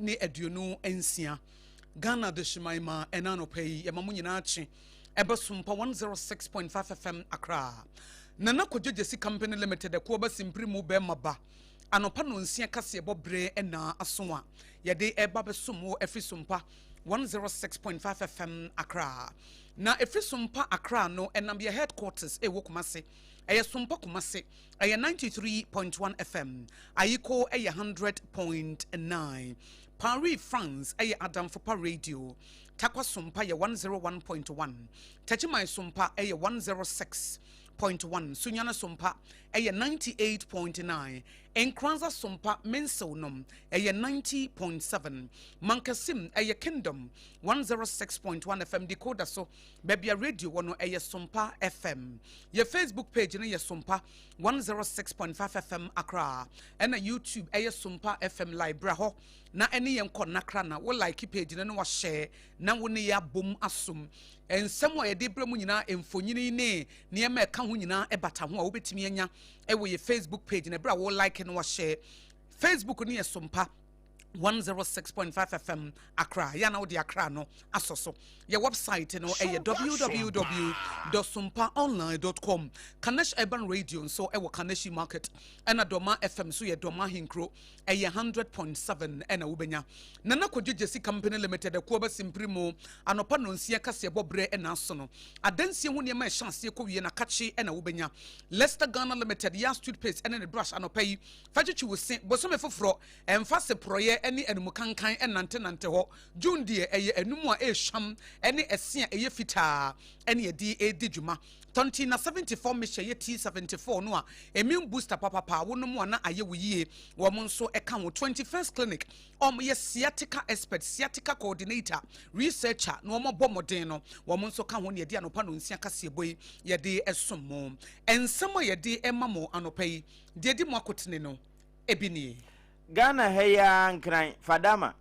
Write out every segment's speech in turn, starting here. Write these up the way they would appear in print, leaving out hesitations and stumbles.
ne 26. Ghana Adehyeman ma ɛna anɔpa yi yɛma mo nyinaa kye ɛbɛ Sompa 106.5 FM Accra. Nana Kwadwo Gyasi Company Limited ɛkoɔ ba simpiri mu bɛrima ba anɔpa nonsia kaseɛbɔ berɛ ɛna aso a yɛde ɛba bɛsom wo ɛfiri Sompa 106.5 FM Accra. Na ɛfiri Sompa Accra no ɛnam yɛ headquarters ɛwɔ Kumase. Ɛyɛ Sompa Kumase ɛyɛ 93.1 FM. Ayiko ɛyɛ 100.9. Paris France ɛyɛ Adamfopa Radio. Tarkwa Sompa yɛ 101.1. Techiman Sompa ɛyɛ 106.1. Sunyani Sompa ɛyɛ 98.9. Nkoranza Sompa Mensew nom ɛyɛ 90.7. Mankasim ɛyɛ Kingdom 106.1 FM. Decoder so baabi a radio wɔ no ɛyɛ Sompa FM. Yɛ Facebook page no yɛ Sompa 106.5 FM Accra. Ɛna YouTube ɛyɛ Sompa FM Live. Bra hɔ na ɛne yɛn kɔ nakra na wo like page no na wahyɛ na wo ne yɛ abom asom. Nsɛm a yɛde brɛ mu nyinaa, mfonyini ne nneɛma ɛka ho nyinaa ɛbata ho a wobɛtumi anya ɛwɔ yɛ Facebook page na ɛberɛ a wo like no wahyɛ. Facebook no yɛ Sompa 106.5 FM Accra. Yɛ na wode Accra no asɔ so. Yɛ website no ɛyɛ www.sompaonline.com. Kanesh Urban Radio nso ɛwɔ Kaneshi Market. Ɛna Dɔma FM nso yɛ Dɔma Ahenkuro. Ɛyɛ 100.7 ɛna wobɛnya. Nana Kwadwo Gyasi Company Limited ɛkoɔ ba simpiri mu anɔpa nonsia kaseɛbɔ berɛ ɛna aso no. Adansie ho nneɛma ɛhyɛ aseɛ kɔ wie na kakye ɛna wobɛnya. Lester Ghana Limited Yas toothpaste ɛne ne brush anɔpa yi fa twitwi wo se. Bosome foforɔ ɛmfa se porɔeɛ ne anumukankan nnantenante hɔ. June deɛ ɛyɛ anum a ɛrehwam ne ɛse a ɛyɛ fitaa ɛne ɛde redi dwuma. Tɔnti na 74 mixture yɛ T74 no a immune booster papapa a wonom a na ayɛ wo yie. Wɔn nso ɛka ho. 21st Clinic wɔn yɛ sciatica expert, sciatica coordinator, researcher na wɔn abɔ mmɔden no wɔn nso ka ho na yɛde anɔpa nonsia kaseɛbɔ yi yɛde ɛsom mo. Nsɛm a yɛde ɛma mo anɔpa yi deɛ ɛdi mo akotene no ebi nie. Ghana ha yi ara Nkran, Fadama,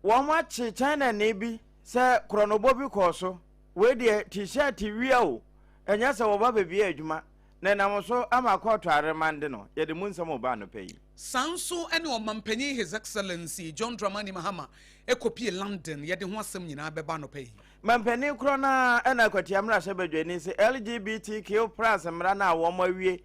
wɔn akye Chinani bi sɛ korɔnobɔ bi kɔɔ so. Wei deɛ T-shirt wia o, ɛnyɛ sɛ wɔba bɛbia adwuma na ɛnam so ama kɔɔto aremande no. Yɛde mu nsɛm reba anɔpa yi. Saa nso ne Ɔmanpanyin His Excellency John Dramani Mahama kɔpie London, yɛde ho asɛm nyinaa bɛba anɔpa yi. Mampanin korɔ no ara na Akwatia mmarahyɛbadwani se LGBTQ plus mmara no a wɔn awie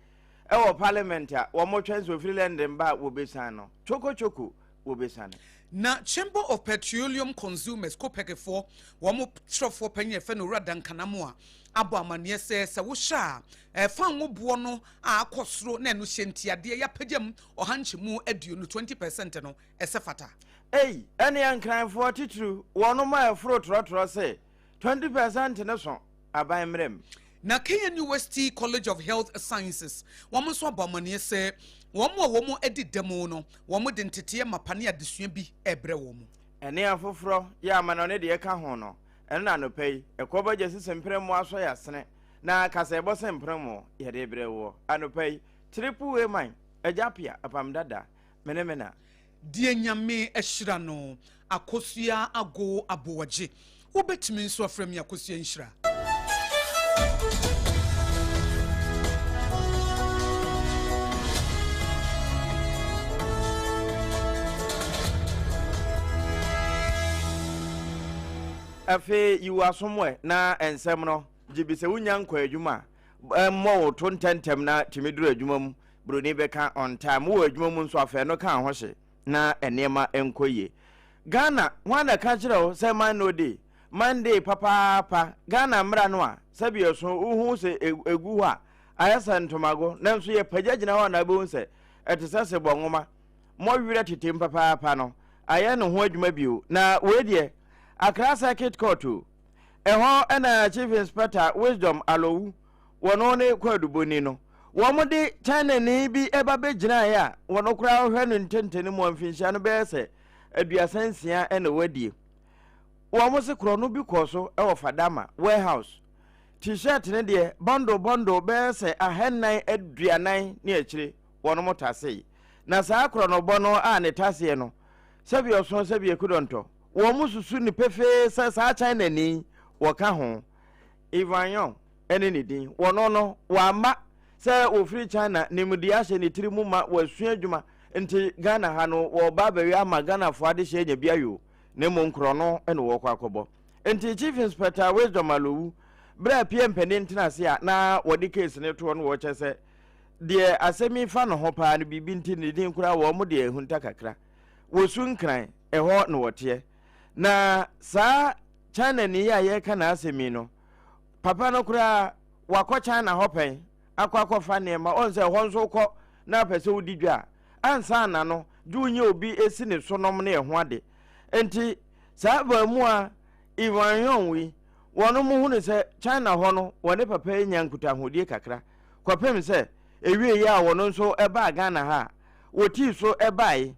wɔ parliament a wɔtwɛn sɛ ofiri London ba a wɔbɛsiane no, choko choko wɔbɛsiane. Na Chamber of Petroleum Consumers, COPEC foɔ, wɔn twerɛfoɔ panyin a yɛfrɛ no Owura Duncan Amoah abɔ amaneɛ sɛ, sɛ wohwɛ a, fango boɔ no a akɔ soro na ɛno hyɛ ntiadeɛ yɛapagya mu ɔha nkyɛmu 20, 20%, no, ɛsɛ fata. Ei, ɛneɛ Nkranfoɔ titiriw wɔnom a ɛforo trɔtrɔ se 20% no so aban mmra mu. Na Kenya University College of Health Sciences wɔn nso abɔ amaneɛ sɛ wɔn a wɔn adi dɛm no wɔn de nteteɛ mapa ne adesua bi rebrɛ wɔn. Ɛne afoforɔ yɛ amanɔne deɛ ɛka ho no, ɛno na anɔpa yi, ɛkɔ bɛgya sisi mprɛmo asɔ yɛ asene, na kasaɛbɔ se mprɛmo yɛde rebrɛ woɔ. Anɔpa yi, Triple A man, Agya Appiah, Apam Dada, me ne me na. Deɛ Nyame ahyira no, Akosua Ago Aboagye. Wobɛtumi nso afrɛ me Akosua Nhyira. Afei yi w'asom ɛ na nsɛm no gye bi sɛ wonya nkɔ adwuma a mmɔ wo to ntɛmntɛm na tumi duru adwuma mu Buroni bɛka on time. Wowɔ adwuma mu nso afei no ka ho hye na nneɛma nkɔ yie. Ghana, hwan na ka kyerɛ wo sɛ man no day? Monday papaapa. Ghana mmara no a sɛbi ɛso wohu sɛ egu hɔ a ayɛ sɛ ntomago nanso yɛpagya gyina hɔ a na wobɛhu sɛ ɛte sɛ sebɔ nwoma. Mɔwerɛ tetem papaapa no ayɛ ne ho adwuma bio. Na wei deɛ Accra Circuit Court o. Ɛhɔ na Chief Inspector Wisdom Alowu wɔn ne kwaadubɔni no. Wɔde Chinani bi ba bɛgyinaeɛ a wɔn koraa wohwɛ no ntɛntɛne mu a mfinhyia no bɛyɛ sɛ 36 na wadie. Wɔn se korɔno bi kɔɔ so wɔ Fadama warehouse. T-shirt no deɛ bundle bundle bɛyɛ sɛ 440 ne akyire wɔn tasee. Na saa korɔnobɔ no a ne taseɛ no sɛbi ɔso sɛbi akudɔntɔ wɔn susu no pefee sɛ saa Chinani wɔka ho. Ivan Yong ne ne din. Wɔno no, wamma sɛ wɔfiri China, nimdeɛ ahyɛ ne tiri mu ma wasua adwuma. Nti Ghana ha no wɔreba abɛwe ama Ghanafoɔ adehyeɛ anya bi ayɛ o, na mmom korɔno na wɔrekɔ akɔbɔ. Nti Chief Inspector Wisdom Alowu, berɛ a pie mpanin tena ase a na wɔde case no toɔ no wɔkyɛ sɛ deɛ asɛm yi fa ne ho paa no biribi nti ne din koraa wɔn deɛ ahunta kakra. Wɔsu Nkran, ɛhɔ na wɔteɛ. Na saa China ni yi a yɛreka n'asɛm yi no, papa no koraa wakɔ China hɔ pɛn akɔ akɔfa nneɛma. Ɔn sɛ ɛhɔ nso wokɔ na apɛ sɛ wodi dwa a, ansa na no gye wonyɛ obi esi ne so nom ne ɛho ade. Nti saa abaamua Ivan Yong yi, wɔn mo hunu sɛ China hɔ no wɔne papa yi nya nkutahodie kakra kɔpem sɛ ewie yi a wɔn nso ɛbaa Ghana ha a wɔtii so ɛbae.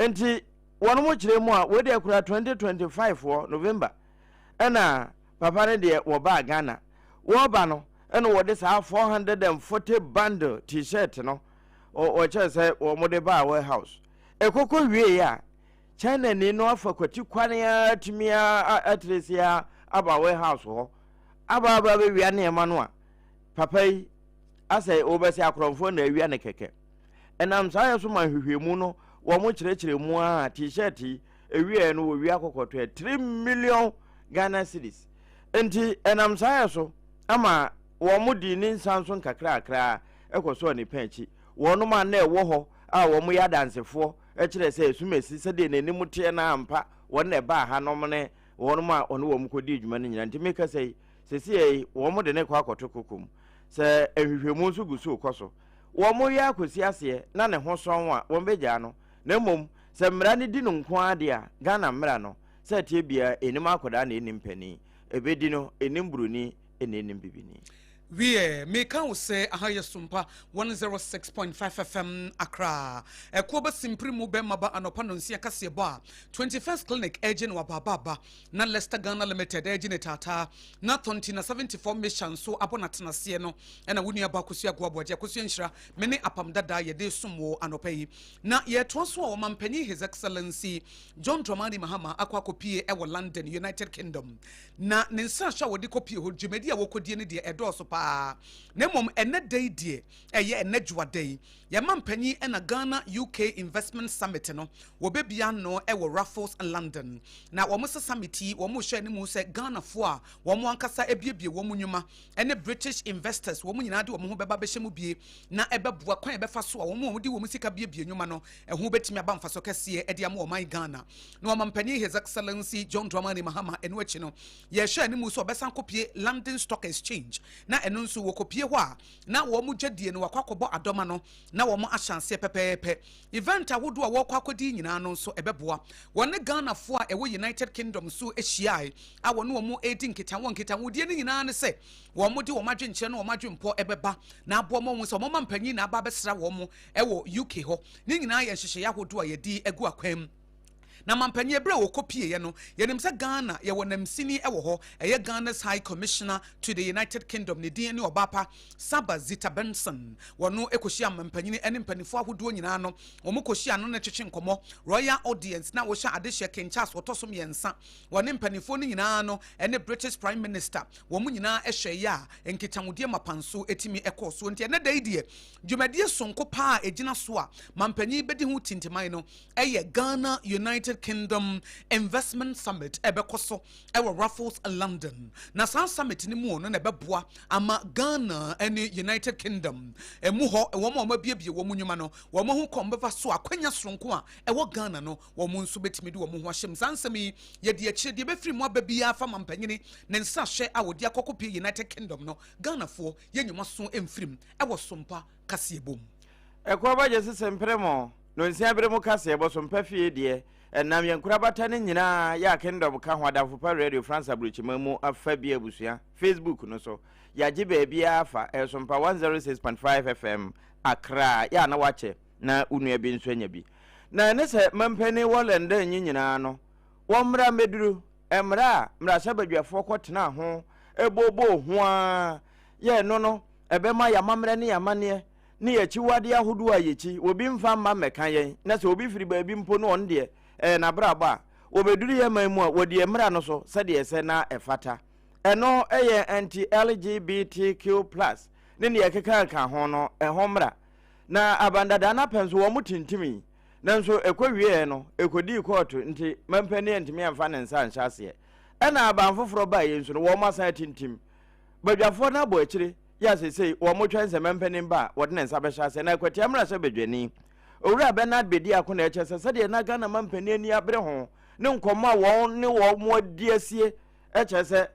Nti wɔn mo kyerɛ mu a wei deɛ koraa 2025 wɔ November ɛna papa no deɛ wɔbaa Ghana. Wɔreba no ɛna wɔde saa 440 bundle t-shirt no wɔkyerɛ sɛ wɔn de baa warehouse. Ɛkɔkɔ wie a China ni no afa kwati kwan ara atumi atresi a aba warehouse hɔ aba aba abɛwia nneɛma no a papa yi asɛ wɔbɛsɛ akorɔmfoɔ na awia ne kɛkɛ. Ɛnam saa yɛ so ma nhwehwɛmu no wɔn kyerɛkyerɛ mu a t-shirt yi ewieɛ no wɔwia kɔkɔtɔɛ 3 million Ghana cedis. Nti ɛnam saa yɛ so ama wɔn di ne nsa nso nkakrakra ɛkɔsɔɔ ne pɛn akyi. Wɔnom a na ɛwɔ hɔ a wɔn yɛ adansefoɔ kyerɛ sɛ Asumasi sɛdeɛ n'anim teɛ no ampa wɔn na ɛbaa hanom ne wɔnom a ɔne wɔn kɔdii dwuma no nyinaa. Nti mekasa yi, seesei yi wɔn de no rekɔ akɔto koko mu. Sɛ nhwehwɛmu nso gu so rekɔ so. Wɔyɛ akɔsi aseɛ na ne ho sɔn a, wɔbɛgyaa no. Na mmom sɛ mmara no di no nko ara deɛ a, Ghana mmara no, sɛ ɛteɛ biara, ɛnnim akwadaa na ɛnnim panin. Ɛbɛdi no, ɛnnim buroni na ɛnnim bibini. Wiɛ, meka wo sɛ aha yɛ Sumpa 106.5 FM Accra. Ɛkoɔ ba simpiri mu bɛma ba anɔpa nonsia kaseɛbɔ a 21st Clinic ɛregye no abaaba na Leicester Ghana Limited ɛregye ne taataa na Thontina 74 Misha nso abɔ n'atenaseɛ no ɛna wo nua ba Akosua Agoaboagye Akosua Nhyira me ne Apam Dada yɛde som wo anɔpa yi. Na yɛtoa so a Ɔmanpanin His Excellency John Dramani Mahama akɔ akɔpie ɛwɔ London, United Kingdom. Na ne nsrahwɛ a wɔde kɔpie hɔ, dwumadi a wɔkɔdie no deɛ ɛdɔɔso paa. Na mmom ɛnnɛ da yi deɛ, ɛyɛ ɛnnɛ dwoada yi, yɛn mampanyin ɛna Ghana UK Investment Summit no, wɔbɛbia ano ɛwɔ Raffles, London. Na wɔn sɛ summit yi, wɔn rehwɛ anim sɛ Ghanafoɔ a wɔn ankasa abiebie wɔn nnwuma ɛne British investors, wɔn nyinaa de wɔn ho bɛba abɛhyɛ mu bie, na ɛbɛboa kwan a ɛbɛfa so a wɔn a wɔde wɔn sika biebie nnwuma no, ɛho bɛtumi aba mfaso kɛseɛ de ama ɔman Ghana. Na Ɔmampanin His Excellency John Dramani Mahama ɛno akyi no, yɛhwɛ anim sɛ ɔbɛsan kɔpie London Stock Exchange, na ɛno nso wɔkɔpie hɔ a, na wɔn dwadie no wakɔ akɔbɔ adɔma no na wɔn ahyɛ aseɛ pɛpɛɛpɛ. Event ahodoɔ a wɔrekɔ akɔdi nyinaa no nso ɛbɛboa. Wɔne Ghanafoɔ a ɛwɔ United Kingdom nso hyiae a wɔne wɔn redi nkitaho. Nkitahodie no nyinaa ne sɛ wɔde wɔn adwenkyerɛ ne wɔn adwempɔ ɛbɛba na aboa ma wɔn sɛ wɔn mampanyin na aba abɛsra wɔn wɔ UK hɔ. Ne nyinaa yɛ nhyehyɛeɛ ahodoɔ a yɛde agu akwan mu. Na mampanyin berɛ a wɔkɔpieeɛ no, yɛnim sɛ Ghana yɛwɔ namsini wɔ hɔ, ɛyɛ Ghana's High Commissioner to the United Kingdom, ne din ne Ɔbaapa Saba Zita Benson. Wɔno kɔhyia mampanyini ne mpanimfoɔ ahodoɔ nyinaa no, wɔn kɔhyia no ne twetwe nkɔmmɔ, Royal Audience, na wɔhyɛ adehyeɛ King Charles wɔtɔ so mmiɛnsa. Wɔne mpanimfoɔ no nyinaa no ne British Prime Minister, wɔn nyinaa hwɛeɛ a nkitahodie mapa nso tumi kɔɔ soɔ. Nti ɛnɛ da yi deɛ, dwumadie sononko paa a ɛgyina so a mampanyin bɛdi ho tintiman no yɛ Ghana United Kingdom Investment Summit ɛbɛkɔ so wɔ Raffles, London. Na saa summit no mu no na ɛbɛboa ama Ghana ne United Kingdom emu hɔ wɔn a wɔabiebie wɔn nnwuma no wɔn ho kɔn bɛfa so akwanya soronko a ɛwɔ Ghana no wɔn nso bɛtumi de wɔn ho ahyɛ mu. Saa nsɛm yi yɛde akyire deɛ ɛbɛfiri mu aba biara fa mampanyini ne nsrahwɛ a wɔde akɔkɔpie United Kingdom no Ghanafoɔ yɛn nnwuma so mfiri mu ɛwɔ Sompa kaseɛbɔ mu. Ɛkɔ ba gye sese mpere mo nonsia bere mu kaseɛbɔ Sompa fie deɛ ɛnam yɛn nkorabata no nyinaa yɛ a Kingdom ka ho Adamfo Pa Radio France aburokyiman mu afa bi abusua Facebook no so yɛagye baabiara afa ɛyɛ Sompa 106.5 FM Accra yɛ a na wakyɛ na wo nua bi nso anya bi na ɛne sɛ mampanin wɔ London nyi nyinaa no wɔmmra mmɛduru mmerɛ a mmarahyɛbadwafoɔ kɔtenaa ho booboo ho ara yɛ ɛno no ɛbɛma yɛn amammerɛ ne yɛn amanneɛ ne yɛn akyiwadeɛ ahodoɔ a yɛkyi, obi mfa mma mmɛka yɛn, na sɛ obi firi baabi mpo na ɔno deɛ ɛyɛ n'abrabɔ a, wɔbɛduru yɛn man mu a, wɔdi yɛn mmara no so sɛdeɛ ɛsɛ na ɛfata. Ɛno yɛ anti-LGBTQ plus ne deɛ ɛkekakeka ho no ho mmara. Na abandadaa no apɛ nso wɔn tintimii. Nanso ɛkɔwieeɛ no, ɛkɔdii kɔɔto nti mampanin antumi amfa ne nsa anhyɛ aseɛ. Ɛna aban foforɔ baeɛ nso no, wɔasan atintim. Badwafoɔ no abɔ akyire yɛ a seesei wɔretwɛn sɛ mampanin ba a wɔde ne nsa bɛhyɛ aseɛ. Na Akwatia mmarahyɛbadwani, Owura Bernard Bediako na ɛkyerɛ sɛ sɛdeɛ na Ghana mampanin ani abere ho ne nkɔmmɔ a wɔn ne wɔn adi asie kyerɛ sɛ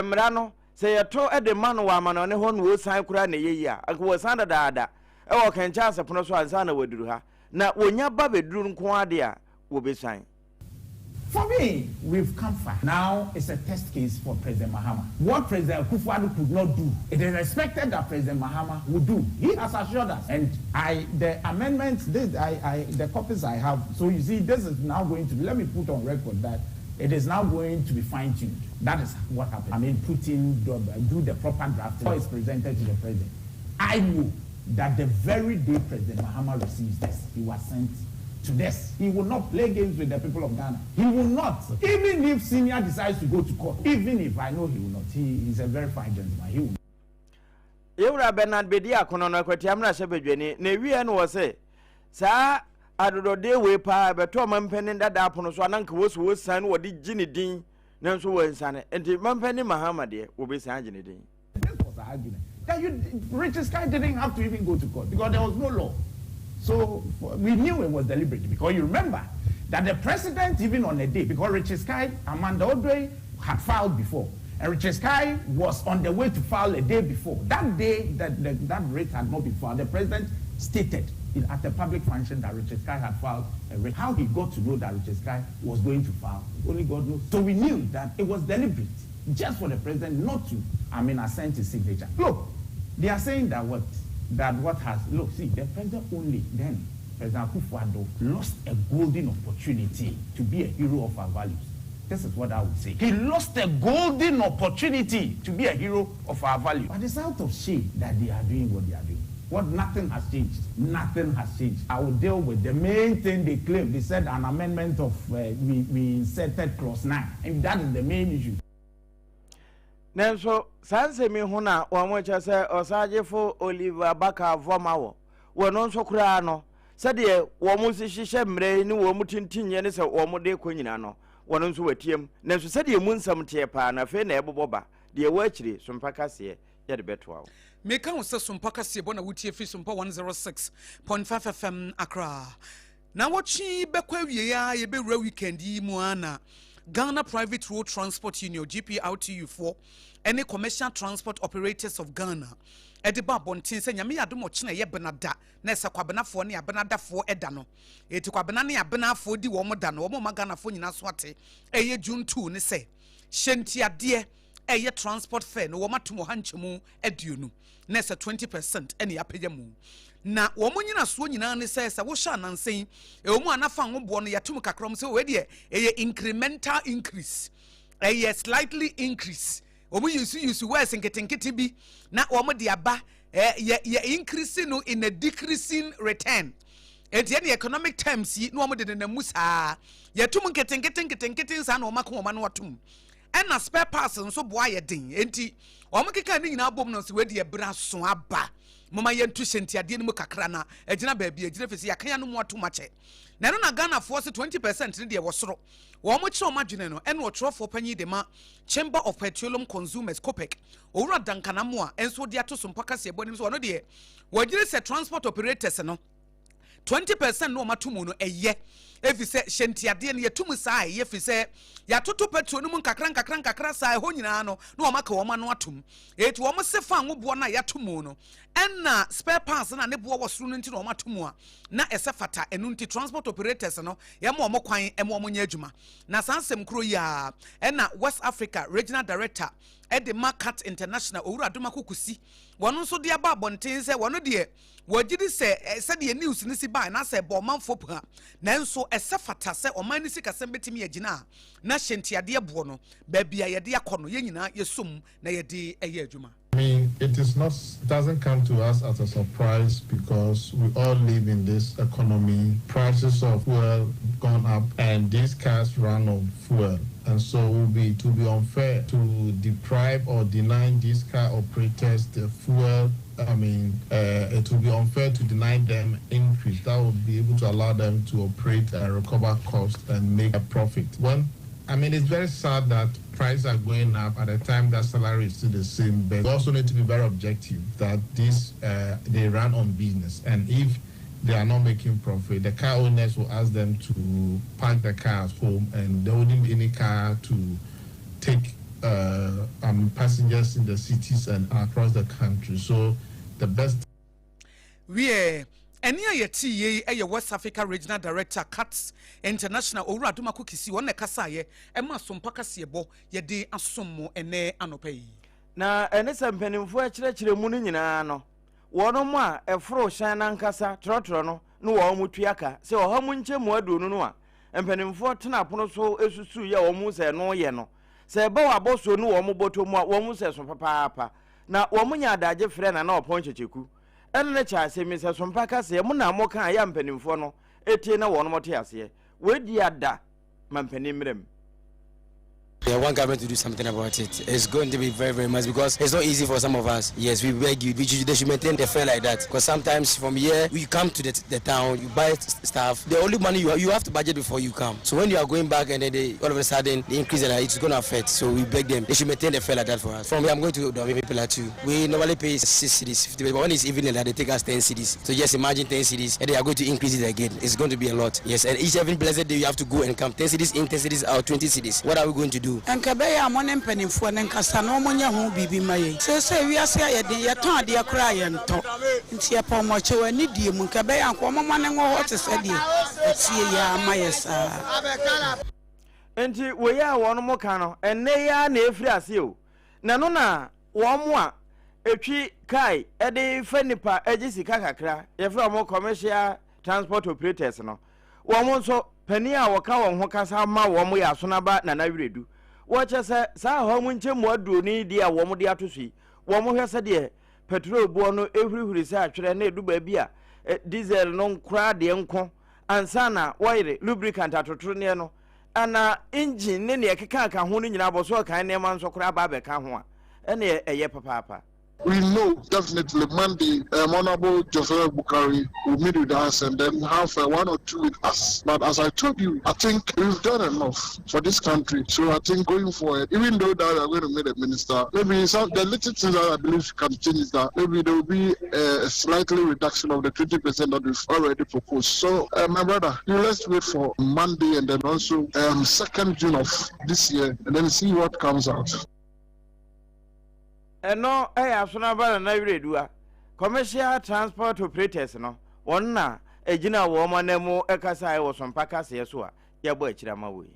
mmara no sɛ yɛto de ma no wɔ amanɔne hɔ na wɔsan koraa na ɛyɛ yie a, anka wɔsan dadaada wɔ kɛnkyɛase pono so ansa na wɔaduru ha. Na wɔnya ba bɛduru nko ara deɛ a, wɔbɛsuan. For me, we've come far. Now it's a test case for President Mahama. What President Akufo-Addo could not do, it is expected that President Mahama will do. He has assured us. And I, the amendments, this, I, I, the copies I have, so you see, this is now going to be, let me put on record that it is now going to be fine-tuned. That is what happened. I mean, put in, do, do the proper drafting. It's presented to the president. I know that the very day President Mahama receives this, he was sent to this. He will not play games with the people of Ghana. He will not. Even if Senior decides to go to court, even if I know he will not. He is a very fine gentleman. He will Yɛwura Bernard Bediako no no Akwatia mmarahyɛbadwani na ewiɛ no wɔ se saa adodɔdeɛ wei paa ɛbɛtɔ ɔmampanin dada apono so a na nka wɔsi wɔsan no wɔde gye ne din nanso wɔansiane nti mampanin Mahama deɛ wɔbɛsiane agye ne din. This was the argument. That you, Richard Sky didn't have to even go to court because there was no law. So we knew it was deliberate because you remember that the president, even on a day, because Richard Sky, Amanda Odway had filed before. And Richard Sky was on the way to file a day before. That day that the, that writ had not been filed, the president stated in, at a public function that Richard Sky had filed a writ. How he got to know that Richard Sky was going to file, only God knows. So we knew that it was deliberate just for the president not to, I mean, assent his signature. Look, they are saying that what, that what has, look, see, the president only then, President Akufo-Addo, lost a golden opportunity to be a hero of our values. This is what I would say. He lost a golden opportunity to be a hero of our value. But it's out of shame that they are doing what they are doing. What nothing has changed. Nothing has changed. I will deal with the main thing they claim. They said an amendment of, we, we inserted clause 9. And that is the main issue. Nanso saa nsɛm yi ho na wɔkyerɛ sɛ Ɔsagyefo Oliver Barker-Vormawor wɔ no nso koraa no, sɛdeɛ wɔn si hyehyɛ mmara yi ne wɔn tintinyɛ ne sɛ wɔn de kɔ nyinaa no, wɔn nso wɔatiam. Nanso sɛdeɛ emu nsɛm teɛ paa no, afei na ɛbobɔ ba. Deɛ ɛwɔ akyire, Sompa Kaseɛ, yɛde bɛtoa wo. Meka wo sɛ Sompa Kaseɛbɔ na wotie firi Sompa 106.5 FM Accra. Nawɔtwe yi bɛkɔ awiei ara yɛbɛwura weekend yi mu ara na Ghana Private Road Transport Union, GPRTU, foɔ ne Commercial Transport Operators of Ghana de ba abɔnten sɛ Nyame yɛ adom ɔkyena ɛyɛ Benada na ɛsɛ Kwabenafoɔ ne Abenadafoɔ da no. Enti Kwabena ne Abenafoɔ di wɔn da no, wɔn ma Ghanafoɔ nyinaa so ate ɛyɛ June 2 ne sɛ hyɛ ntiadeɛ ɛyɛ transport fare no wɔn atom ɔha nkyɛmu 20 na ɛsɛ 20% ɛne apagya mu. Na wɔn nyinasoɔ nyinaa ne sɛ sɛ wohyɛ anansa yi ɛwɔ mu a na fa ngo boɔ no yɛatom kakra wɔn sɛ wei deɛ ɛyɛ incremental increase ɛyɛ slightly increase wɔn yusu yusu words nketenkete bi na wɔn de aba yɛ yɛ increase no in a decreasing return eti ɛne economic terms yi na wɔn de nenam mu saa yɛtum nketenkete nketenkete saa na wɔn aka wɔn ano atum ɛna spare parts nso boa yɛ den enti wɔn keka ne nyinaa bom no nso wɔadi ɛbrɛ aso aba moma yɛnto hyɛntiadeɛ no mu kakra na agyina baabi agyina fi sɛ yɛaka yɛn no atom akyɛ na ɛno na Ghanafoɔ sɛ 20% no deɛ wɔ soro wɔn kyerɛ wɔn adwene no ɛna ɔtwerɛfoɔ panyin de ma Chamber of Petroleum Consumers COPEC Owura Duncan Amoah nso de ato so mpa kaseɛbɔ anim sɛ ɔno deɛ wɔgyere sɛ transport operators no 20% no wɔn ato mu no ɛyɛ efi sɛ hyɛntiadeɛ no yɛto mu saa ɛyɛ fi sɛ yɛatoto petrol no mu nkakra nkakra nkakra saa ɛhɔ nyinaa no na wɔn aka wɔn ano atom eti wɔn se fa ngo boɔ no a yɛato mu no ɛna spare parts na ne boɔ wɔ soro no nti na wɔn ato mu a na ɛsɛ fata ɛno nti transport operators no yɛma wɔn kwan ɛma wɔn nyɛ adwuma na saa nsɛm kuro yi a ɛna West Africa Regional Director ɛde ma CAT International Owura Adomako Kusi wɔn nso de aba abɔnten sɛ wɔn deɛ wɔgye di sɛ sɛdeɛ news no si bae na sɛ ɛbɔ ɔmanfoɔ pua nanso ɛsɛ fata sɛ ɔman no sikasɛm bɛtumi agyina a na hyɛntiadeɛ boɔ no baabi a yɛde akɔ no yɛn nyinaa yɛsom na yɛde ɛyɛ adwuma. I mean, it is not doesn't come to us as a surprise because we all live in this economy. Prices of fuel gone up, and these cars run on fuel, and so it will be to be unfair to deprive or deny these car operators the fuel. I mean, it will be unfair to deny them increase. That would be able to allow them to operate and recover cost and make a profit. When I mean, it's very sad that prices are going up at a time that salary is still the same. But we also need to be very objective that this they run on business, and if they are not making profit, the car owners will ask them to park the car at home, and there wouldn't be any car to take passengers in the cities and across the country. So the best. Wie ɛne a yɛte yie yɛ West Africa Regional Director, CATS International, Owura Adomako Kisi. Wɔn na ɛkasaeɛ ɛma Sompa kaseɛbɔ yɛde asom mo ɛnɛ anɔpa yi. Na ɛne sɛ mpanimfoɔ akyerɛkyerɛ mu no nyinaa no, wɔn a ɛforo hyɛn nankasa trɔtrɔ no ne wɔn mo tua ka sɛ 120% no a mpanimfoɔ tena pono so esusu yɛ wɔn sɛ ɛno yɛ no sɛ ɛbɛ wɔ abɔsoɔ ne wɔn bɔtɔ mu a, wɔn sɛ so papaapa. Na wɔn nya adagye frɛ na na ɔpɔn kyekyeku ɛne ne kyɛ asɛm yi sɛ Sompa kaseɛ mo na mo ka yɛ mpanimfoɔ no etie na wɔn te aseɛ wɔadi ada ma mpanin mmerɛ mu. I want government to do something about it. It's going to be very, very much because it's not easy for some of us. Yes, we beg you. They should maintain the fare like that. Because sometimes from here, we come to the town, you buy stuff. The only money you have, you have to budget before you come. So when you are going back and then they, all of a sudden they increase it, it's going to affect. So we beg them. They should maintain the fare like that for us. From here, I'm going to the Plateau. We normally pay 6 cedis, 50, but when it's even like that, they take us 10 cedis. So just imagine 10 cedis and they are going to increase it again. It's going to be a lot. Yes, and each every blessed day you have to go and come. 10 cedis in, 10 cedis out, 20 cedis. What are we going to do? Nka ɛbɛyɛ a mo ne mpanimfoɔ ne nkasa na ɔmo ho biribi ma yɛn. Seesei wiase ayɛ den, yɛtɔn adeɛ koraa yɛntɔ, nti yɛpɛ ɔmɔkyɛ wɔ ani die mu. Nka ɛbɛyɛ a nka ɔmoma ne nwɔ hɔ te sɛ deɛ ɛtie yɛ ama yɛ saa. Nti wei a wɔn mo ka no, ɛnɛ yi ara na efiri ase o. Na no na wɔn mo a etwi kae ɛde fa nipa agye sika kakra, yɛfrɛ wɔn commercial transport operators no, wɔn nso panin a wɔka wɔn ho kasa ma wɔn yɛ Asonaba Nana Wiredu. Wɔkyɛ sɛ saa 120% di a wɔn de ato so yi, wɔn hwɛ sɛdeɛ petrol boɔ no ehurihuri sɛ atwerɛ na edu baabi a diesel no nkoraa deɛ nko ansa na wɔyere lubricant atotoro no ana engine ne nea ɛkeka ka ho no nyinaa bɔ so ɔkan nneɛma nso koraa aba abɛka ho a, ɛne ɛyɛ papaapa. We know definitely Monday, Honorable Joseph Bukari will meet with us and then have one or two with us. But as I told you, I think we've done enough for this country. So I think going forward, even though that we are going to meet a minister, maybe some the little things that I believe can change is that maybe there will be a slightly reduction of the 20% that we've already proposed. So, my brother, you let's wait for Monday and then also 2nd June of this year and then see what comes out. Ɛno ɛyɛ Asonaba Nana Wiredua, commercial transport operators no, wɔn na egyina wɔn anan mu ɛkasa ɛwɔ Sompa kaseɛ so a yɛbɔ akyire ama wɔ yi.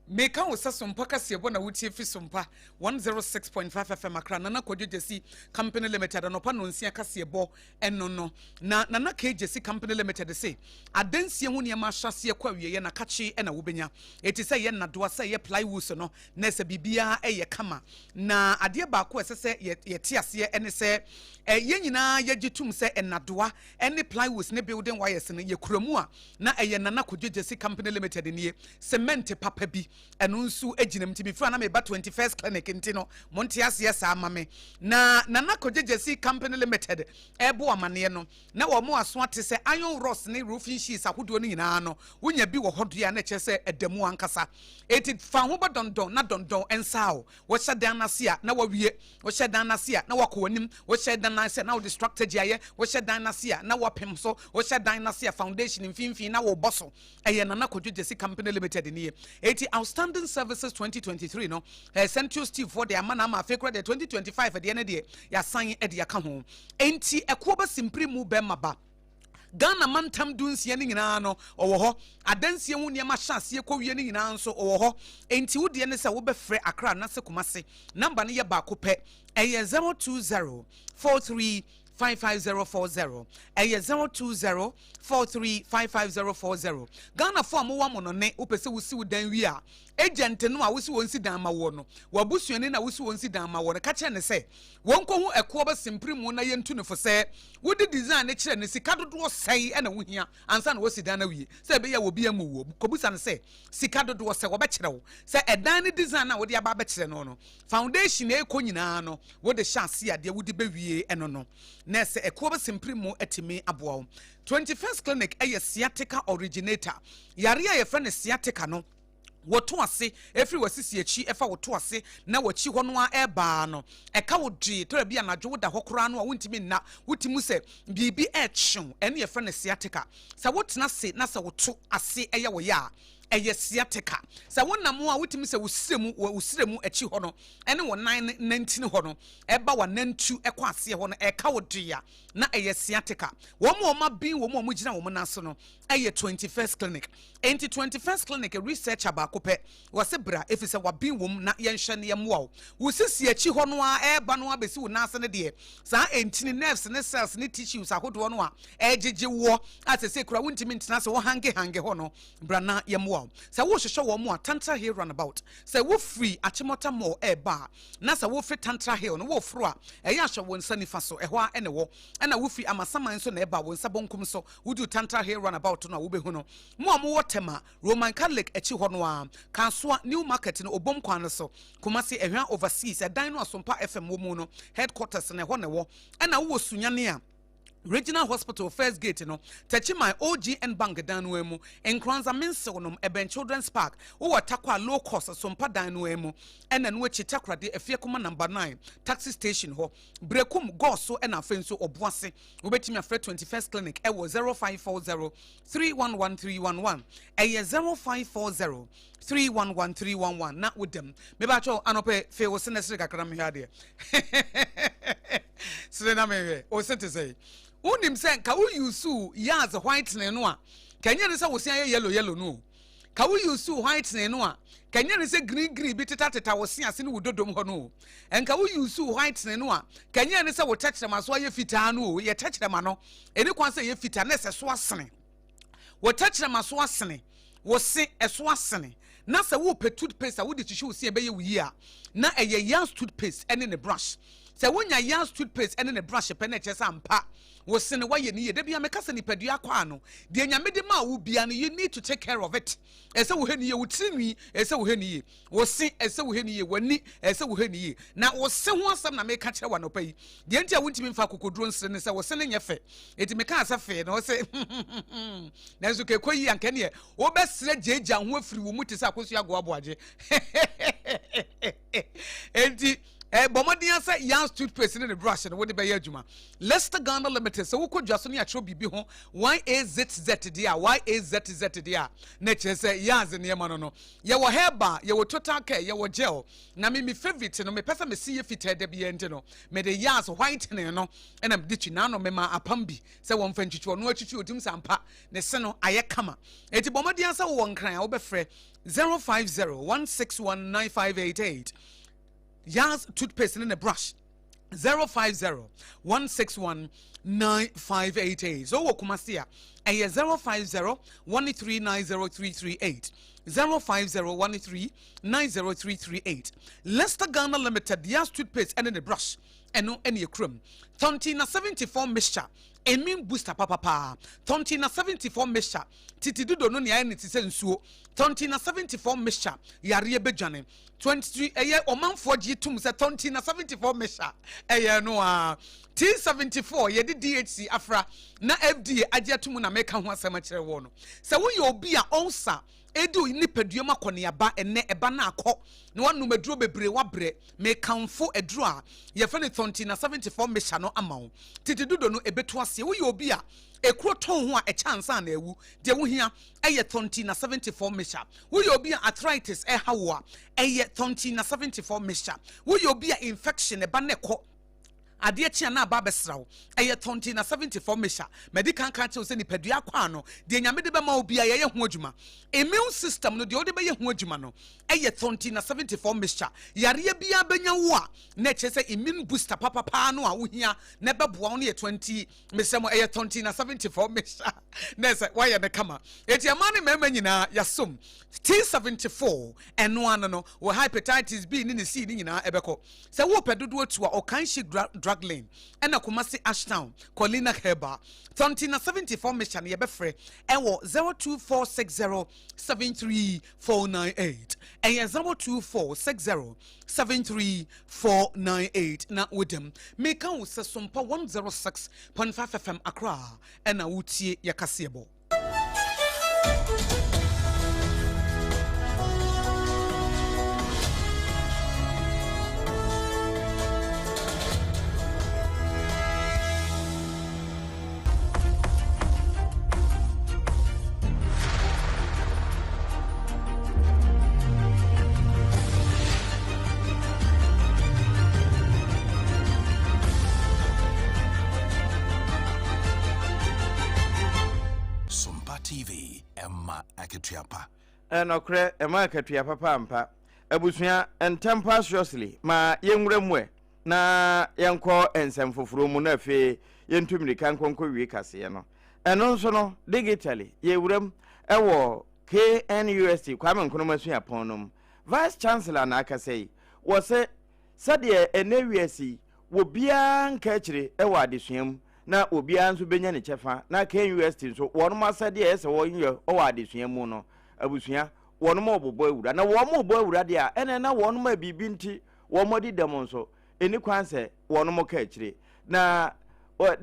Meka wo sɛ Sompa kaseɛbɔ na wotie fi Sompa 106.5 FM Akra. Nana Kwadwo Gyesi Company Limited anɔpa 9 kaseɛbɔ ɛno no. Na Nana K Gyesi Company Limited se adansie ho nneɛma ahyɛseɛ kɔ awieɛ na kakye ɛna wobɛnya. Ɛti sɛ yɛ nnadoa, sɛ yɛ plywoods no, na sɛ biribiara ɛyɛ kama. Na adeɛ baako a ɛsɛ sɛ yɛte aseɛ ɛne sɛ yɛn nyinaa yɛgye tom sɛ nnadoa ɛne plywoods ne building wires no yɛkura mu a, na ɛyɛ Nana Kwadwo Gyesi Company Limited nie. Cement papa bi ɛno nso gyina mu. Nti mefiri a na meba 21st Clinic, nti no monte aseɛ saa ma me. Na Nana Kwadwo Gyesi Company Limited ɛbo amanneɛ no na wɔn mo aso ate sɛ iron rods ne roofing sheets ahodoɔ no nyinaa no, wonya bi wɔ hɔ deɛ a, na ɛkyerɛ sɛ ɛda mu ankasa. Eti fa ho bɔ dɔndɔn na dɔndɔn nsa o. Wɔhyɛ dan n'ase a na wawie, wɔhyɛ dan n'ase a na wakɔ w'anim, wɔhyɛ dan n'ase a na wɔde strategy ayɛ, wɔhyɛ dan n'ase a na wapem so, wɔhyɛ dan n'ase a foundation mfimfini na wɔbɔ so. Ɛyɛ Nana Kwadwo Gyesi Company Limited nie. Eti Outstanding Services 2023 no, Central Steve foɔ de ama na ama afei kora deɛ 2025 deɛ no deɛ yɛasan de aka ho. Enti ɛkoɔ bɛ simpiri mu bɛrima ba Ghana mantam 16 no nyinaa no, ɔwɔ hɔ. Adansie ho nneɛma hyɛ aseɛ kɔwie no nyinaa nso, ɔwɔ hɔ. Enti wodeɛ ne sɛ wobɛfrɛ Akra anase Kumase, number no yɛ baako pɛ, ɛyɛ 020 43. 55040. Ɛyɛ 020 43 55040. Ghanafoɔ a mowɔ amonɔne, wopɛ sɛ wosi wo dan wie a, agent no a wosi wɔn si dan ma woɔ no, w'abusuani no a wosi wɔn si dan ma woɔ no, ka kyerɛ no sɛ wɔnkɔhu ɛkoɔ bɛsempere mu na yɛntu no fo sɛ wode design no kyerɛ no sika dodoɔ sɛn na wohia ansa na woasi dan no awie, sɛ ɛbɛyɛ a obi ammu woɔ. Kɔbisa no sɛ sika dodoɔ sɛ wɔbɛkyerɛ wo sɛ ɛdan no design a wode aba abɛkyerɛ no no, foundation a ɛrekɔ nyinaa no, wode hyɛ ase a deɛ wode bɛwie ɛno no, na ɛsɛ ɛkoɔ bɛsempere mu atumi aboa wo. 21st Clinic yɛ sciatica originator. Yareɛ a yɛfrɛ no sciatica no, wɔto ase ɛfiri w'asisi akyi ɛfa wo to ase na w'akyi hɔ no ara ɛreba no, ɛka wo dwee. Tɔrɔ bi anadwo woda hɔ koraa no a wontumi nna, wote mu sɛ biribi ɛrekye wo, ɛno yɛfrɛ no sciatica. Sɛ wotena ase na sɛ woto ase ɛyɛ wo ya a, ɛyɛ sciatica. Sɛ wonam a wotumi sɛ wo srɛ mu, wo srɛ mu akyi hɔ no ɛne wo nan nantini hɔ no ɛba w'anantu ɛkɔ aseɛ hɔ no ɛka wo dwee a, na ɛyɛ sciatica. Wɔn a wɔaben wɔn a wɔgyina wɔn nan so no ɛyɛ 21st Clinic. Enti 21st Clinic researcher baako pɛ, wɔse bra efisɛ waben wom na yɛnhwɛ na yɛmmoa wo. Wo sisi akyi hɔ no ara ɛreba no ara bɛsi wo nan ase no deɛ, saa ntini, nerves ne cells ne tissues ahodoɔ no a ɛregyegye woɔ a sɛsei koraa wontumi ntena ase, wo hange hange hɔ no, bra na yɛmmoa wo. Sɛ worehwehwɛ wɔn a, Tantra Hill Runabout. Sɛ wofiri Achimota Mall ɛreba a, na sɛ wofiri Tantra Hill no woreforo a, ɛyɛ a hwɛ wo nsa nifa so, ɛhɔ ara na ɛwɔ. Ɛna wofiri Amasaman nso na ɛreba a, wo nsa bonkum so, Wodu Tantra Hill Runabout no a, wubehu no. Mo a mowɔ Tema, Roman Catholic akyi hɔ no ara, Kasoa, New Market no, Obom kwan no so, Kumasi, Ehwea Overseas, ɛdan no a Sompa FM wɔ mu no, headquarters no, ɛhɔ na ɛwɔ. Ɛna wowɔ Sunyani a, Regional Hospital first gate no, Techiman, OGN Bank dan no ara mu, Nkoranza Mensew nom, ɛbɛn Children's Park. Wowɔ Tarkwa, Low Cost, Sompa dan no ara mu. Ɛna ɛno akyi, Takoradi, Afiekoma Number 9, Taxi Station hɔ, Berekum, Gɔɔ so, ɛna afei nso Obuasi. Wobɛtumi afrɛ 21st Clinic ɛwɔ 0540 311 311. Ɛyɛ 0540 311 311 na wodam. Mebakyɛw anɔpɛ fei wo se na sere kakra mehwɛ adeɛ. Sere na mehwɛ. Wo se te sɛ. Wonim sɛ nka wo use Yaz whitening no a, ka ɛnyɛ ne sɛ wo se ayɛ yellow yellow no o. Ka wo use whitening no a, ka ɛnyɛ ne sɛ green green bi tetateta wo se ase ne wo dodom hɔ no o. Nka wo use whitening no a, ka ɛnyɛ ne sɛ wo tɛkyerɛma so ayɛ fitaa no o. Yɛ tɛkyerɛma no, ɛni kwan sɛ ɛyɛ fitaa na ɛsɛ so asene. Wo tɛkyerɛma so asene, wo se ɛso asene. Na sɛ wopɛ toothpaste a wode kyekye wo se ɛbɛyɛ wo yie a, na ɛyɛ Yaz toothpaste ɛne ne brush. Sɛ wonya Yaz toothpaste ɛne ne brush pɛ na ɛkyerɛ sɛ ampa wo se no woayɛ no yie. Da biara meka sɛ nipadua akwaa no, deɛ Nyame de maa wo biara no, you need to take care of it. Ɛsɛ sɛ wohwɛ no yie. Wo tiri nwi, ɛsɛ sɛ wohwɛ no yie. Wo se, ɛsɛ sɛ wohwɛ no yie. W'ani, ɛsɛ sɛ wohwɛ no yie. Na wo se ho asɛm na meka kyerɛ wo anɔpa yi. Deɛ nti a wontumi mfa akokoduro nsere ne sɛ wo se no nyɛ fɛ. Enti mekaa sɛ fee no, ɔse nanso kɛkɔ yi anka neɛ wobɛsrɛ gyaagyaa ho afiri wo mu te sɛ akosua agoa aboagye. Enti Eh, bɔ mmɔden ara sɛ Yans toothpaste ne ne brush no wode bɛyɛ adwuma. Lester Ghana Limited, sɛ wokɔ dwa so ne akyerɛw biribi ho YAZZ deɛ a, YAZZ deɛ a, na kyerɛ sɛ Yans nneɛma no no. Yɛwɔ herbal, yɛwɔ total care, yɛwɔ gel. Na me me favorite no, mepɛ sɛ me se yɛ fitaa da biara nti no, mede Yans whitening no na mede twi. N'ano mema apam bi sɛ wɔmfa ntwitwi, ɔno atwitwi otim sɛ ampa ne se no ayɛ kama. Enti bɔ mmɔden ara sɛ wowɔ Nkran a wobɛfrɛ 050 161 9588. Yaz toothpaste ne ne brush 050 161 9588. So wɔ Kumasi a ɛyɛ 050 1390338 050 1390338. Leicester Ghana Limited Yaz toothpaste ɛne ne brush ɛno ɛne ekuram. Tontina 74 mixture immune booster papapaa. Tontina 74 mixture titi dodo no nea ayɛ ne te sɛ nsuo. Tontina 74 mixture yareɛ bɛdwane. 23 ɛyɛ ɔmanfoɔ gye tom sɛ tɔnti na 74 mehyɛ ɛyɛ no a T74 yɛde DHC afra na FDA agye atom na meka ho asɛm akyerɛ wɔ no sɛ woyɛ obi a ɔnsa ɛdi wo nipadua mu akɔneaba ɛnɛ ɛba na akɔ na wanom aduro bebree wabrɛ mekamfo aduro a yɛfrɛ no tɔnti na 74 mehyɛ no ama wo tete dodo no ɛbɛtu aseɛ woyɛ obi a ekuro tɔn ho a ɛkyɛ ansa na awu deɛ wohia ɛyɛ tɔnti na 74 mehyɛ. Woyɛ obi a arthritis ɛha wo a, ɛyɛ Thontina 74 mixture. Woyɛ obi a infection ɛba na ɛkɔ. Adeɛ kye a na aba abɛsra wo. Ɛyɛ tɔnte na 74 mehyɛ. Madi kan ka akyerɛ wo sɛ nipadua akwaa no, deɛ Nyame de bɛma wo biara yɛyɛ ho adwuma. Immune system no, deɛ wode bɛyɛ ho adwuma no yɛ tɔnte na 74 mixture. Yareɛ biara bɛnya wo a, na ɛkyerɛ sɛ immune booster papa paa no a wohia na ɛbɛboa wo no yɛ 20, mesrɛ mo, ɛyɛ tɔnte na 74 mixture. Na ɛsɛ woayɛ no kama. Enti mmaa ne mmarima nyinaa yɛasom T74, ɛno ano no, wo hepatitis B ne ne C ne nyinaa ɛbɛkɔ. Sɛ wopɛ dodoɔ tu a, Ɔkanhyi Drug Lane ɛna Kumasi Ashtown, Colina Herbal. Tɔnti na 74 mixture no yɛbɛfrɛ ɛwɔ 0246073498. Ɛyɛ 0246073498 na wodam. Meka wo sɛ Sompa 106.5 FM Accra ɛna wotie yɛ kaseɛbɔ. Sompa TV, ɛma akatua pa. Ɛnɔkorɛ, ɛma akatua papa ampa. Abusua, ntɛmpa seriously, ma yɛnwura mu ɛ na yɛnkɔ nsɛm foforɔ mu na afei yɛntu mmirika nkɔ nkɔwie kaseɛ no. Ɛno nso no, digitally, yɛwura mu wɔ KNUST, Kwame Nkrumah Suapɔn no mu. Vice Chancellor na akasa yi, wɔse sɛdeɛ ɛnnɛ wiase yi, obiara nka akyire wɔ adesua mu na obiara nso bɛnya ne kyɛfa na KNUST nso wɔnom asɛdeɛ ɛyɛ sɛ wɔyɛ wɔ adesua mu no, abusua, wɔnom rebobɔ awura. Na wɔn rebɔ awura deɛ a, ɛnna na wɔnom a biribi nti wɔn adi dɛm nso, ɛni kwan sɛ wɔnom ka akyire. Na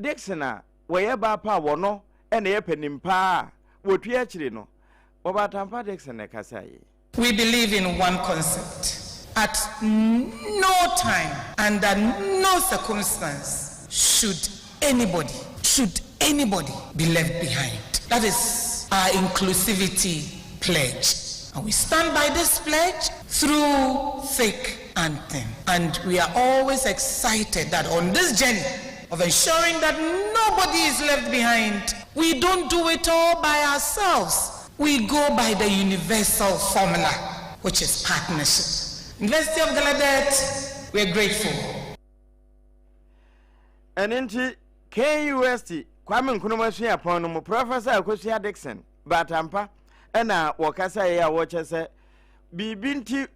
Dickson a wɔyɛ baa pa a wɔno na ɛyɛ panin paa a wɔtua akyire no, Ɔbaatampa Dickson na ɛkasaeɛ yi. We believe in one concept. At no time, under no circumstance, should anybody, should anybody be left behind. That is our inclusivity pledge. And we stand by this pledge through thick and thin. And we are always excited that on this journey of ensuring that nobody is left behind, we don't do it all by ourselves. We go by the universal formula, which is partnership. University of Gallaudet, we are grateful. Ɛno nti, KNUST, Kwame Nkrumah Suapɔn no mu Prɔfɛsa Akosua Dickson Baatampa na wɔkasaeɛ a wɔkyɛ sɛ biribi nti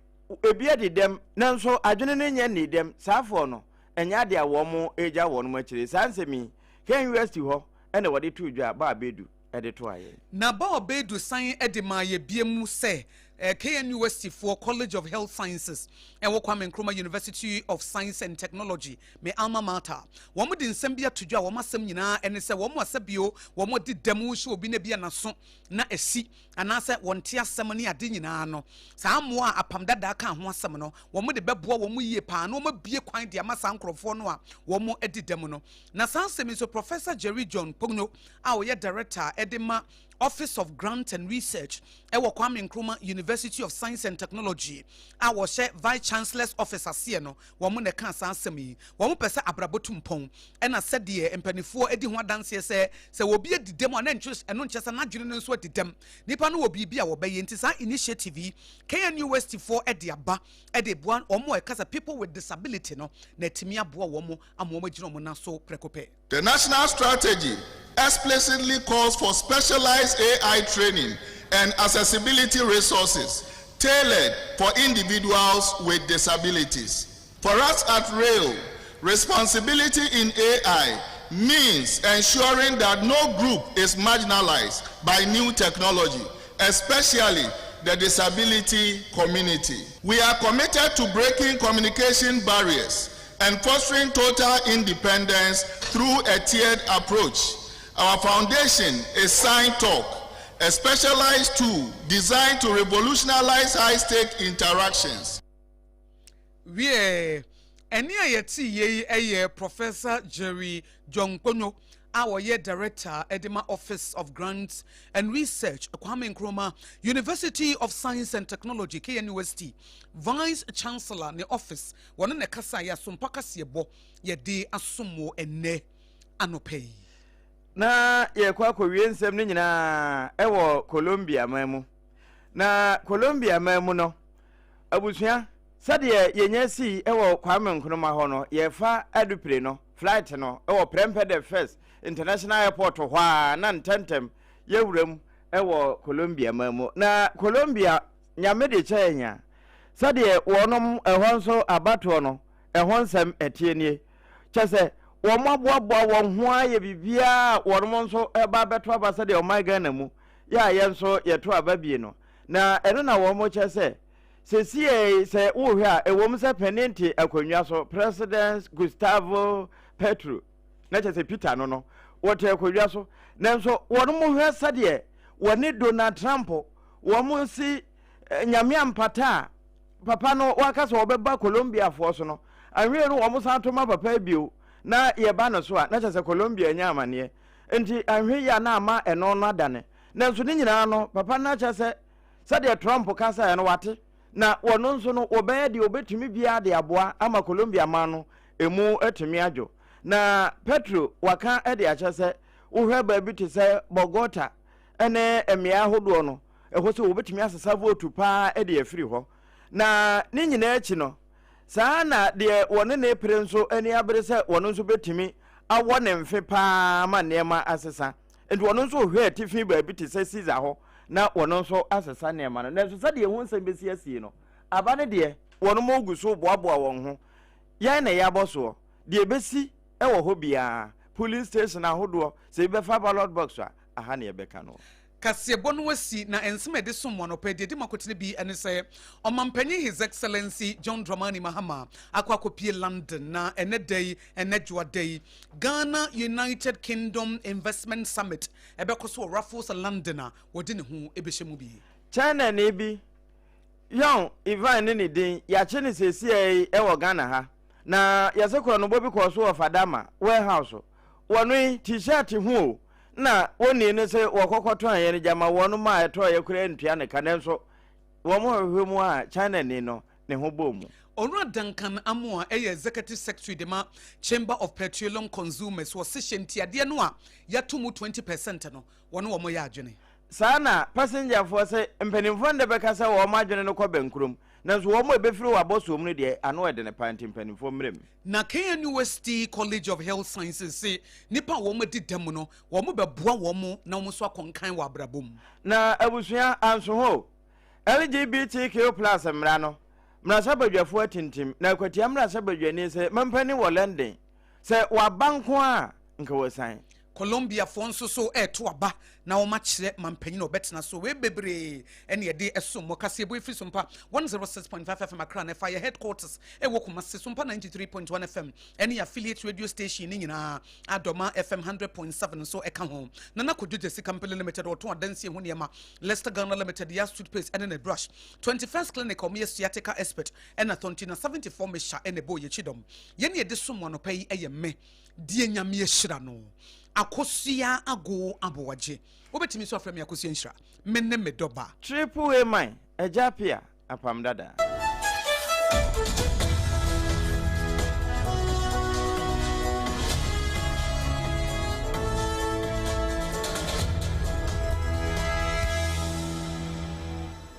ebi adi dɛm nanso adwene no nyɛ nnii dɛm saafoɔ no ɛnyɛ adeɛ a wɔn regya wɔn akyire. Saa nsɛm yi, KNUST hɔ na wɔde too dwa bɔ a Bedu de toa yɛn. Na Bawa Bedu san de maa yɛ bie mu sɛ KNUST foɔ College of Health Sciences ɛwɔ Kwame Nkrumah University of Science and Technology, me alma mater. Wɔn de nsɛm bi ato dwa a wɔn asɛm nyinaa ɛne sɛ wɔn asɛ bio wɔn adi dɛm hyɛ obi na bi a n'aso na asi anaasɛ wɔnte asɛm ne ade nyinaa no. Saa mmoa a Apam Dadaa kaa ho asɛm no, wɔn de bɛboa wɔn yie paa na wɔn abue kwan de ama saa nkorɔfoɔ no a wɔn adi dɛm no. Na saa asɛm yi nso Professor Jerry John Kpogno a ɔyɛ Director de ma Office of Grant and Research wɔ Kwame Nkrumah University of Science and Technology a wɔhyɛ Vice Chancellor's Office aseɛ no, wɔn na ɛkaa saa asɛm yi. Wɔn pɛ sɛ abrabɔ tu mpɔn, ɛna sɛdeɛ mpaninfoɔ di ho adanseɛ sɛ, sɛ obi adi dɛm a, na ɛnkyerɛ ɛno nkyerɛ sɛ n'adwene no nso adi dɛm. Nipa no wɔ biribi a wɔbɛyɛ nti saa initiative yi KNUST foɔ de aba de boa wɔn a ɛka sɛ people with disability no na atumi aboa wɔn ama wɔn agyina wɔn nan so prɛko pɛ. The national strategy explicitly calls for specialized AI training and accessibility resources tailored for individuals with disabilities. For us at RAIL, responsibility in AI means ensuring that no group is marginalized by new technology, especially the disability community. We are committed to breaking communication barriers and fostering total independence through a tiered approach. Our foundation is Sign Talk, a specialized tool designed to revolutionize high-stake interactions. Wiɛ, ɛnne a yɛtee yei yɛ Professor Jerry John Konyo. a ɔyɛ Director de ma Office of Grants and Research, Kwame Nkrumah University of Science and Technology, KNUST, Vice Chancellor ne office, wɔne na ɛkasaeɛ Asompa kaseɛbɔ yɛde asom wo ɛnnɛ anɔpa yi. Na yɛrekɔ akɔwie nsɛm no nyinaa wɔ Colombia man mu. Na Colombia man mu no, abusua, sɛdeɛ yɛnya sii wɔ Kwame Nkrumah hɔ no, yɛrefa adupire no, flight no, wɔ Prempeh the First International Airport hɔ ara na ntɛmntɛm yɛwura mu wɔ Colombia man mu. Na Colombia, Nyame de kyɛ yɛn a, sɛdeɛ wɔnom ɛhɔ nso abatoɔ no, ɛho nsɛm ɛteɛ nie. Kyɛ sɛ wɔn aboaboa wɔn ho ayɛ biribiara a wɔnom nso ɛba abɛto aba sɛdeɛ ɔman Ghana mu yɛ a yɛn nso yɛto aba bie no. Na ɛno na wɔn kyɛ sɛ sesiei sɛ wohwɛ a ɛwom sɛ panin te akonnwa so, President Gustavo Petro, na kyɛ sɛ Peter no no, wɔte akonnwa so, nanso wɔn hwɛ sɛdeɛ wɔne Donald Trump wɔn si Nyame ampata a papa no waka sɛ wɔbɛba Colombiafoɔ so no, anhwɛ no wɔn san to ma papa bio na yɛba no so a, na kyɛ sɛ Colombia anya amaneɛ. Nti anhwɛ yi a na ama ɛno no adane. Nanso ne nyinaa no, papa no akyɛ sɛ sɛdeɛ Trump kasaeɛ no wate, na wɔno nso no wɔbɛyɛ deɛ wɔbɛtumi biara de aboa ama Colombia man no ɛmu atumi adwo. Na Petro waka de akyɛ sɛ wohwɛ baabi te sɛ Bogota ne mmeae ahodoɔ no, ɛhɔ sɛ wɔbɛtumi asesa votu paa de afiri hɔ. Na ne nyinaa akyi no, saa na deɛ wɔne ne pere nso ani abere sɛ wɔn nso bɛtumi awɔ ne mfe paa ma nneɛma asesa. Nti wɔn nso hwɛ atifi baabi te sɛ Caesar hɔ na wɔn nso asesa nneɛma no. Nanso sɛdeɛ ɛho nsɛm bɛsi asie no, aba no deɛ, wɔn gu so boaboa wɔn ho. Yɛn na yɛabɔ soɔ. Deɛ ɛbɛsi wɔ hɔ biara, polling station ahodoɔ, sɛ ebi bɛfa ballot box a, aha na yɛbɛka no. Kaseɛbɔ no asi, na nsɛm a yɛde som mo anɔpa yi, deɛ ɛdi mu akotene bi ne sɛ, Ɔmanpanin His Excellency John Dramani Mahama akɔ akɔpue London, na ɛnnɛ da yi, ɛnnɛ Dwoada yi, Ghana United Kingdom Investment Summit ɛbɛkɔ so wɔ Raffles London a wɔde ne ho bɛhyɛ mu bi. Chinani bi, Yong Ivan ne ne din, yɛakye no seesei yi wɔ Ghana ha. Na yɛse korɔnobɔ bi kɔɔ so wɔ Fadama warehouse. Wɔno yi, T-shirt ho o, na wɔnii no se wɔkɔ kɔtɔn yɛ no gyama wɔnom a ɛtɔɔyɛ koraa ntua ne ka nanso wɔn hwehwɛ mu a China ni no ne ho bɔɔ mu. Owura Duncan Amoah yɛ Executive Secretary de ma Chamber of Petroleum Consumers wɔ se hyɛ ntiadeɛ no a yɛato mu 20 percent no wɔne wɔn yɛ adwene. Saa na pasengyafoɔ se mpanimfoɔ no de bɛka sɛ wɔn adwene no kɔ bɛnkurom nanso wɔn a ɛbɛfiri wɔ abɔsoɔ mu no deɛ ano ɛdene paa nti mpanimfoɔ mmerɛ mu. Na KNUST College of Health Sciences se nnipa a wɔn adi dɛm no, wɔn bɛboa wɔn na wɔn nso akɔ nkan wɔ abrabɔ mu. Na abusua anso hɔ o. LGBTQ plus mmara no, mmarahyɛbadwafoɔ atintim, na akwatia mmarahyɛbadwani se mampanin wɔ London, sɛ waba nko ara a, nka wasian. Colombiafoɔ nso so reto aba na wɔakyerɛ mampanyin a ɔbɛtena so. Wei bebree ɛne yɛde ɛsom mo. Kaseɛbɔ efiri Sompa 106.5 FM Accra na ɛfa yɛ headquarters ɛwɔ Kumasi. Sompa 93.1 FM ɛne yɛ affiliate radio station ne nyinaa. Adoma FM 100.7 nso ɛka ho. Nana Kojo Gyasi Company Limited ɔtɔn adansie ho nneɛma. Lester Ghana Limited Yas toothpaste ɛne ne brush. 21st Clinic wɔn yɛ sciatica expert ɛna Thontina 74 Mixture ɛna ɛbɔ yɛn akyi dɔm. Yɛn ne yɛde som mo anɔpa yi ɛyɛ me. Deɛ Nyame ahyira no. Akosua Ago Aboagye. Wobɛtumi nso afrɛ me Akosua Nhyira. Me ne me dɔ ba. Triple A man, Agya Appiah, Apam Dada.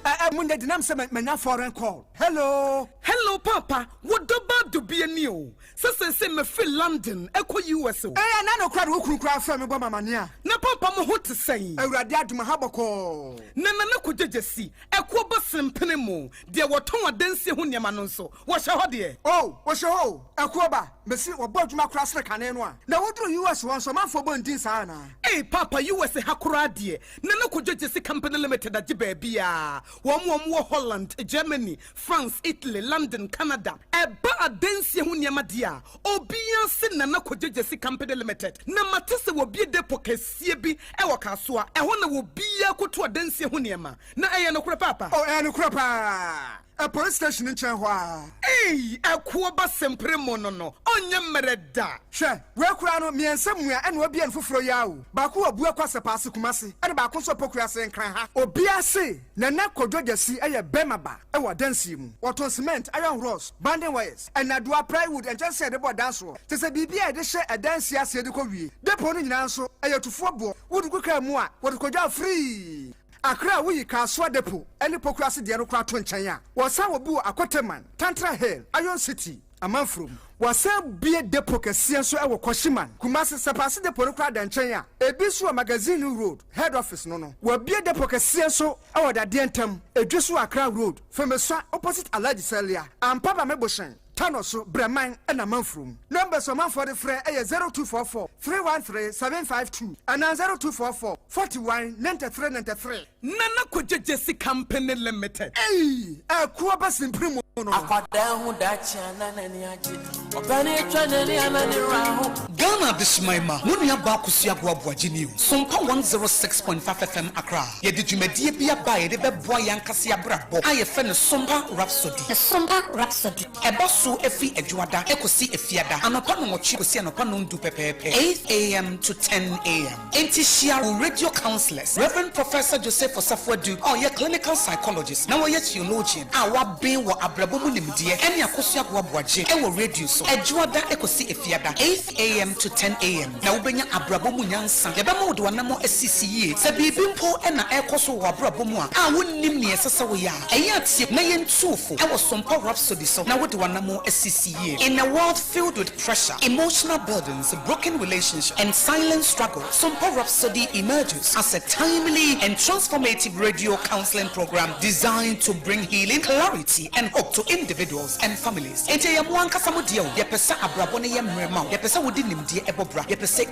Ɛ ɛ mo nyɛ denam sɛ manya foreign call. Hello. Hello paapa, wo dɔ ba dubia ni o. Sɛ seesei mafiri London kɔ US o. Ee ɛna no koraa de wo kunu koraa frɛ me bɔ me amaneɛ a. Na papa mo ho te sɛn? Awurade adom aha bɔkɔɔ. Na Nana Kwadwo Gyasi, ɛkoɔ ba sempene mo, deɛ wɔtɔn adansie ho nneɛma no nso, wɔhyɛ hɔ deɛ? Oh, wɔhyɛ hɔ o, ɛkoɔ ba, mese wɔbɔ adwuma koraa sene kane no a. Na woduru US hɔ nso ɔmanfoɔ bɔ ndin saa anaa? Ei paapa US ha koraa deɛ, Nana Kwadwo Gyasi Company Limited agye baabiaa, wɔn a wɔwɔ Holland, Germany, France, Italy, London, Canada. Ɛba adansie ho nneɛma deɛ a, obiara se Nana Kwadwo Gyasi Company Limited. Na mate sɛ wɔabue depot kɛseɛ bi wɔ Kasoa. Ɛhɔ na obiara kɔtu adansie ho nneɛma. Na ɛyɛ nokorɛ paapa? Oh, ɛyɛ nokorɛ paa. Police station nkyɛn hɔ a. Ei, ɛkoɔ ba sempere mu no, ɔnyɛ mmerɛ da. Hwɛ, wei koraa no, mmiɛnsa mua ɛna wabie no foforɔ yi awo. Baako wɔ Buakwa Sɛpaase Kumase, ɛna baako nso Pokuase Nkran ha. Obiara se Nana Kwadwo Gyasi yɛ bɛrima ba wɔ adansie mu. Wɔtɔn cement, iron rods, bonding wires, nnadewa, plywood, nkyɛnsee a yɛde bɔ dan soɔ, kyerɛ sɛ biribi a yɛde hyɛ adansie aseɛ de kɔ wie. Depot no nyinaa nso, ɛyɛ tufoɔ boɔ. Wode gu kaa mu a, wɔde kɔdwa free. Accra a woyi Kasoa Depot ne Pokuase deɛ no koraa to nkyɛn a, wɔsan wɔ bi wɔ Akoteman, Tantra Hill, Iron City, Amanfurom. Wɔasan bue depot kɛseɛ nso wɔ Kwashiman, Kumasi. Sɛpaase depot no koraa da nkyɛn a, ebi nso wɔ Magazine Road, Head Office no no. Wɔabue depot kɛseɛ nso wɔ Dadeɛ Ntam, Edweso Accra Road, Femesua opposite Alhaji Salia, Ampaba Mebohyɛn, Tano so, Brɛman na Amanfurom. Numbers a ɔmanfoɔ de frɛ yɛ 0244 313 752 anaa 0244 41 93 93. Nana Kwadwo Gyasi Company Limited. Ei! Akuo ba simpiri mu no. Akwadaa hu daakye a na n'ani agye, ɔpanin twa n'ani a na ne werɛ aho. Ghana Adehyeman ma mo nua baa Akosua Aboaboagye News, Sompa 106.5 FM Accra. Yɛde dwumadie bi aba a yɛde bɛboa yɛn ankasa yɛn abrabɔ a yɛfrɛ no Sompa Rhapsody. Sompa Rhapsody. Ɛba so fi Adwoada kɔsi Efiada anɔpa nnɔnwɔtwe kɔsi anɔpa nnɔndu pɛpɛɛpɛ, 8 am to 10 am. Enti hyia wo radio counsellors, Rev. Professor Joseph Osafo Adu a ɔyɛ clinical psychologist na ɔyɛ theologian a waben wɔ abrabɔ mu nimdeɛ ne Akosua Aboaboagye wɔ radio so Adwoada kɔsi Efiada, 8 am to 10 am, na wobɛnya abrabɔ mu nyansa. Yɛbɛma wode w'anammɔn asisi yie. Sɛ biribi mpo na ɛrekɔ so wɔ w'abrabɔ mu a wonnim nea ɛsɛ sɛ woyɛ a, ɛyɛ a tie na yɛntu wo fo wɔ Sompa Rhapsody so na wode w'anammɔn asisi yie. In a world filled with pressure, emotional burdens, broken relationships, and silent struggle, Sompa Rhapsody emerges as a timely and transformative radio counseling program designed to bring healing, clarity, and hope to individuals and families. Enti ɛyɛ mo ankasa mo deɛ o, yɛpɛ sɛ abrabɔ no yɛ mmerɛ ma wo, yɛpɛ sɛ wode nimdeɛ ɛbɔ bra, yɛpɛ sɛ.